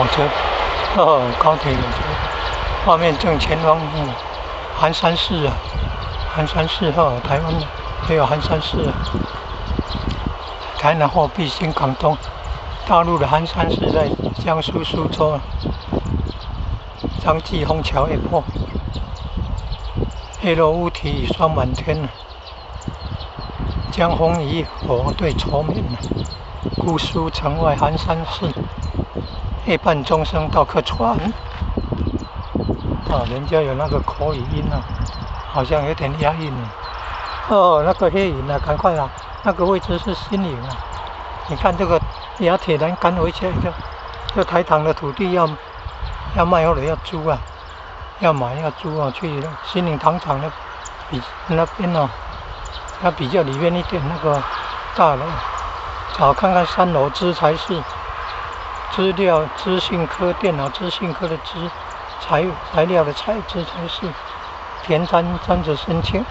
火車，哦，高鐵火車，畫面正前方，寒山寺啊，寒山寺哈，台灣也有寒山寺啊。台南貨幣新港東，大陸的寒山寺在江蘇蘇州啊。張繼楓橋一破，月落烏啼霜滿天啊。江楓漁火對愁眠啊。姑蘇城外寒山寺，夜半鐘聲到客船。啊，人家有那個口語音啊，好像有點押韻呢。哦，那個黑影啊，趕快啊！那個位置是新營啊。你看這個亞鐵欄杆圍起來的，這台糖的土地要賣或者要租啊，要買要租啊，去新營糖廠那比那邊哦，它比較裡面一點那個大樓，找看看三樓資材室，資料資訊科電腦資訊科的資材材料的材資材室，填單單子申請。